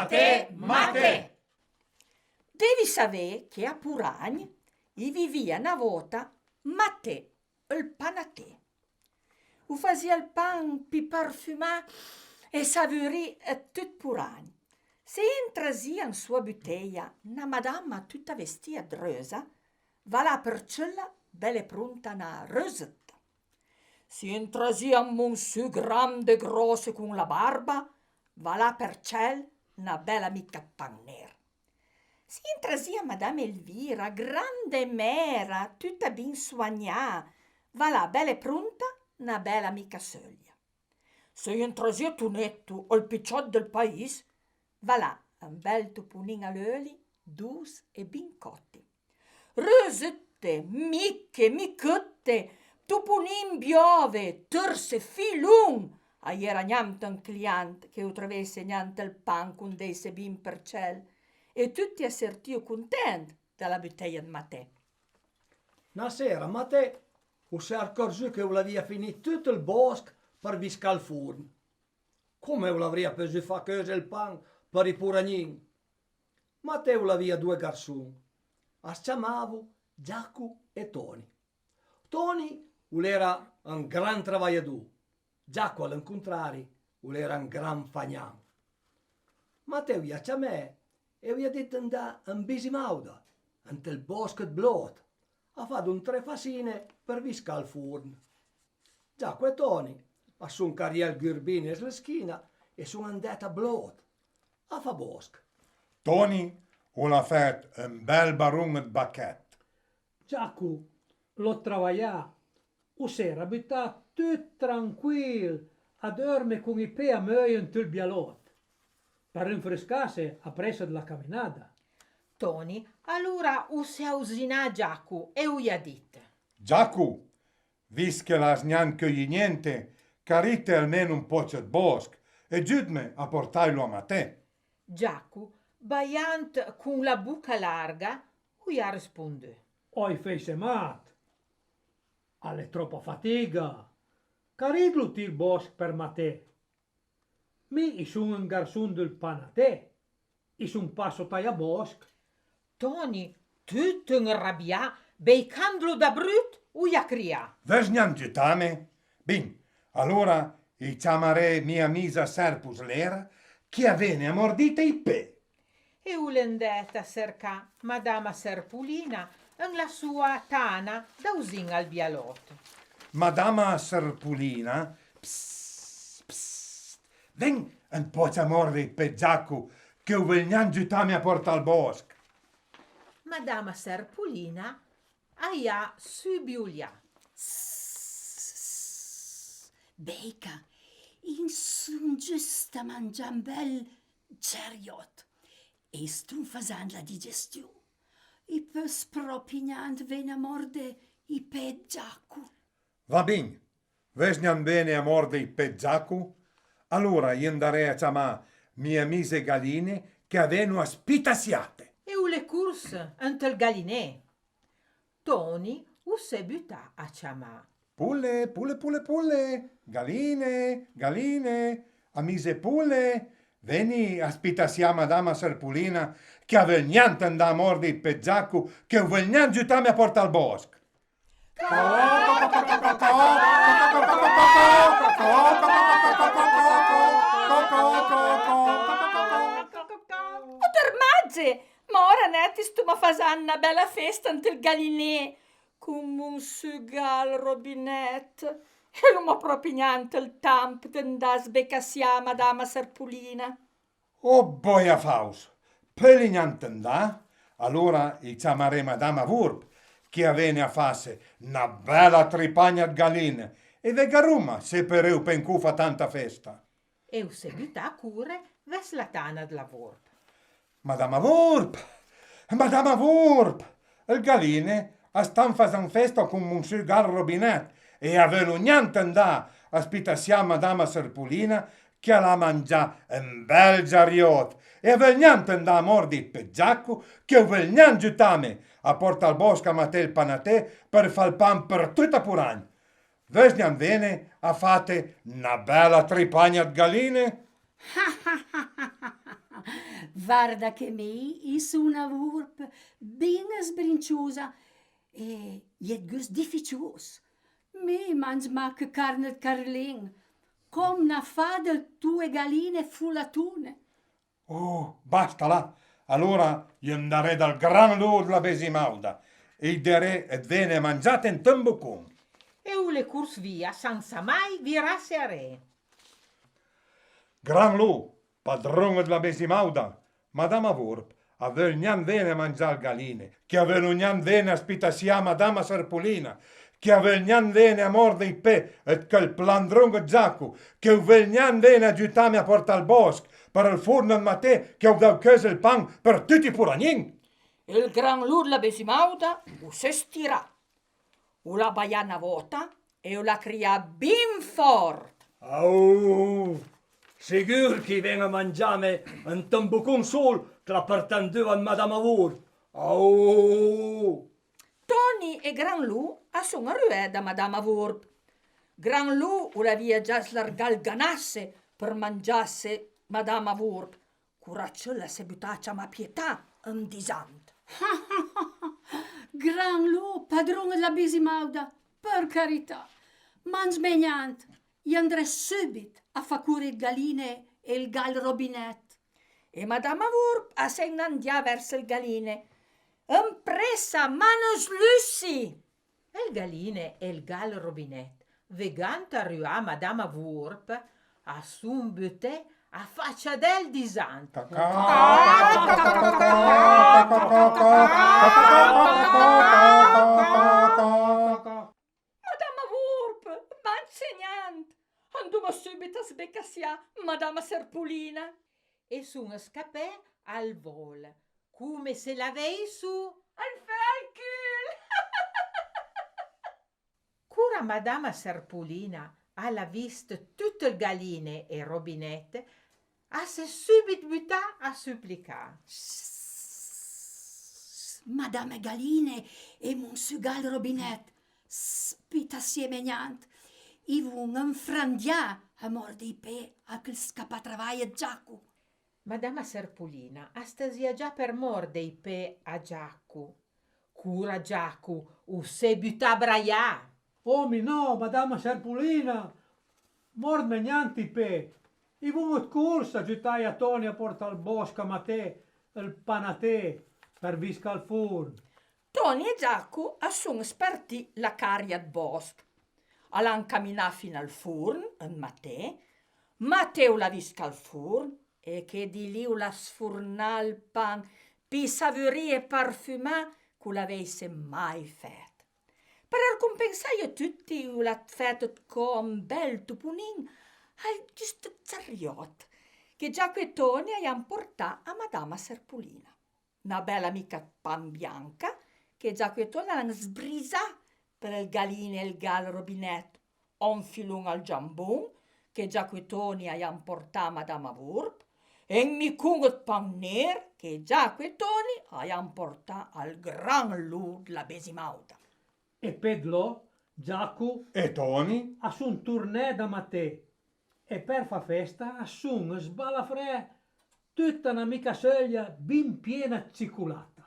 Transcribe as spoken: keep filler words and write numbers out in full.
Te mate! Devi saver que a Poragn i vivia na vòta Maté, el panatè. O fasia el pan pi parfumat e savorís eth tot Poragn. Se en trasia en sua botelha na madama tota vestida de rosa, va la per chela bèla e pronta na roseta. Se en trasia un monsur grand e gròsse con la barba, va la per chel na bèla mica de pan ner. Se en trasia madama Elvira, granda e mèra, tota ben soanhada, va la bèla e pronta na bèla mica solha. Se en trasia Toneto, el pichòt del país, va la un bèl toponin a l'òli, doç e ben còte. Rosete, mique, miquete, toponin biòve, torce, filon, a i èra nhan un client que o trovèsse nhan el pan condèsse ben per chel, e toti a sortio content de la botelha de Maté. Na sera, Maté o s'è arcorzut que o l'avia finit tot el bòsc per viscar el forn. Coma o l'avria posut far cóser el pan per i poragnins? Maté o l'avia doe garçons. As chamavo Jaco e Toni. Toni o l'era un grand travalhador. Jaco, a l'encontrari, o l'era un grand fanhan. Maté o i a chamè e o i a dit d'andar en Bisimauda, ant el bòsc de Blòt, a far don tre fasine per viscar el forn. Jaco e Toni a son carriat el gurbin es l'esquina e son andèt a Blòt a far bòsc. Toni o l'a fèt un bèl baron de baquet. Jaco, lòt travalhar, o s'era butat tot tranquil a dòrme con i pè amoi ant el bialòt, per enfrescar-se aprèssa de la caminada. Toni, alora o s'è ausinat Jaco e o i a dit: Jaco, vist que l'as nhan cueilhit niente, carri-te almen un pòch de bòsc e judme a portar-lo a Maté. Jaco, balhant con la boca larga, o i a respondut: Òi, fèisse mat! A l'è tròpa fatiga! Carri-lo ti el bòsc per Maté! Mi i son un garçon del panatè, i son pas sò talhabòsc. Toni, tot enrabiat, beicant-lo da brut, o i a criat: Vòs nhan jutame? Bin, alora i chamarè mia amisa Sèrp Oslera, que a vene a mòrdir-te i pè. E o l'è andèt a cercar madama Sèrp Polina en la soa tana dausin al bialòt. Madama Sèrp Polina, psst, psst, ven un pòch a mòrdir i pè Jaco, que o vòl nhan jutame a portar al bòsc. Madama Sèrp Polina a i a subiolhat. Beica, i son just a manjar un bèl geriòt e i ston fasant la digestion. I pòs pròpi nhan vene a mòrder i pè Jaco. Va bin, vòs nhan vene a mòrder i pè Jaco? Alora i andarè a chamar mia amise galine que a veno a spitaciar-te. E o l'è cors ant el galinèr. Toni o s'è butat a chamar: Pole, pole, pole, pole, galine, galine, amise pole, veni a spitaciar madama Sèrp Polina, que a vòl nhan andar a mòrder i pè Jaco, que o vòl nhan jutame a portar al bòsc. Ò Diu màger, ma òra net i stom fasant na bèla fèsta ant el galinèr, con Monsur Gal Robinet, e l'oma pròpi nhan el temps d'andar a sbecaciar madama Sèrp Polina. Ò bòi afaus, pòli nhan andar? Alora i chamarè madama Vorp, que a vene a far-se na bèla tripagna de galine, e vegaroma se podereu pencò far tanta fèsta. E o s'è butat a córrer vès la tana de la Vorp. Madama Vorp! Madama Vorp! El galine a stan fasant fèsta con Monsur Gal Robinet e a vòlon nhan andar a spitaciar madama Sèrp Polina, que a l'a manjat un bèl geriòt, e a vòl nhan andar a mòrder i pè Jaco, que o vòl nhan jutame a portar al bòsc a Maté el panatè per far el pan per tota Poragn. Vòs nhan vene a far-te na bèla tripagna de galine? Varda que mi i son una vorp ben esbrinchosa e i è eth gust dificiós. Mi mangi mach carn eth carlin, com n'a fat eth tue galine folatone. Oh, basta là! Alora i en darè dal gran lop la besimauda, e i darè eth véner manjat en tombocon. E o le cors via sansa mai virar-se arrè. Gran lop, padron de la besimauda, Madama Vorp a veu nian véner manjar el galine, que a veu nian véner a spitaciar Madama Serpolina, que a veu nian véner a mòrder i pè eth quel plan dron de Jaco, que o veu nian véner a jutar-me a portar el bòsc per el forn en matin, que o dau queus el pan per tuti poranhin. El gran lop la besimauda o s'estirà. O l'a balhat una vòta e o l'a criat ben fòrt. Au! Segur qu'i ven a manjar-me en tombocon sol, que l'a pertandut a Madama Vorp. Au! Toni e Gran Lop a son arruèt a Madama Vorp. Gran Lop o l'avia ja eslargat el ganasse per manjar-se Madama Vorp. Quora aquela se butà a chamar pietat en disant: Gran Lop, padron de la besimauda, per caritat, mangi-me nian, i andrè subit a far córrer eth galine e el gal Robinèt. E Madama Vorp a se'n andià vèrs el galine. En pressa, manes luci! El galine e el gal Robinèt, vegant arruar Madama Vorp, a son butè a facha d'el disant: Madama Vorp, mangi-me nian! Andoma subit a esbecaciar Madama Serpolina! E son escapè al vòl, coma se l'aveisson al feu al cul! Quora Madama Serpolina a l'a vist tot el galine e Robinèt, a s'è subit butà a suplicar: Madama Galine e Monsur Gal Robinèt, spitaciatz-me nian, i von enfrandiar a mòrder i pè aquel escapatravalh eth Jaco. Madama Serpolina a stasiá ja per mòrder i pè a Jaco. Quora Jaco o se butà a braiar: Òmi, non, Madama Serpolina, mòrd-me nian i pè. I von eth cors a jutar a Toni a portar al bòsc a matin el panatè per viscar al forn. Toni e Jaco a son espartits la carria eth bòsc. A l'an caminat fin al forn, en matin. Matin o l'a viscat al forn, e que dilhèu l'a esfornat el pan pus savurit e parfumat qu'o l'aveisse mai fèt. Per recompensar-i a tuti, o l'a fèt eth còp un bèl toponin al gust deth chariòt que Jaco e Toni aian portat a Madama Serpolina. Una bèla mica de pan bianca que Jaco e Toni l'an esbrisat per el galine e el gal Robinèt, un filon al jambon que Jaco e Toni aian portat a Madama Vorp, e un micon de pan ner que Jaco e Toni aian portat al gran lop la besimauda. E pè de lò, Jaco e Toni a son tornats a matin, e per far fèsta a son esbalafrèt tota una mica sèlha ben piena de chicolata.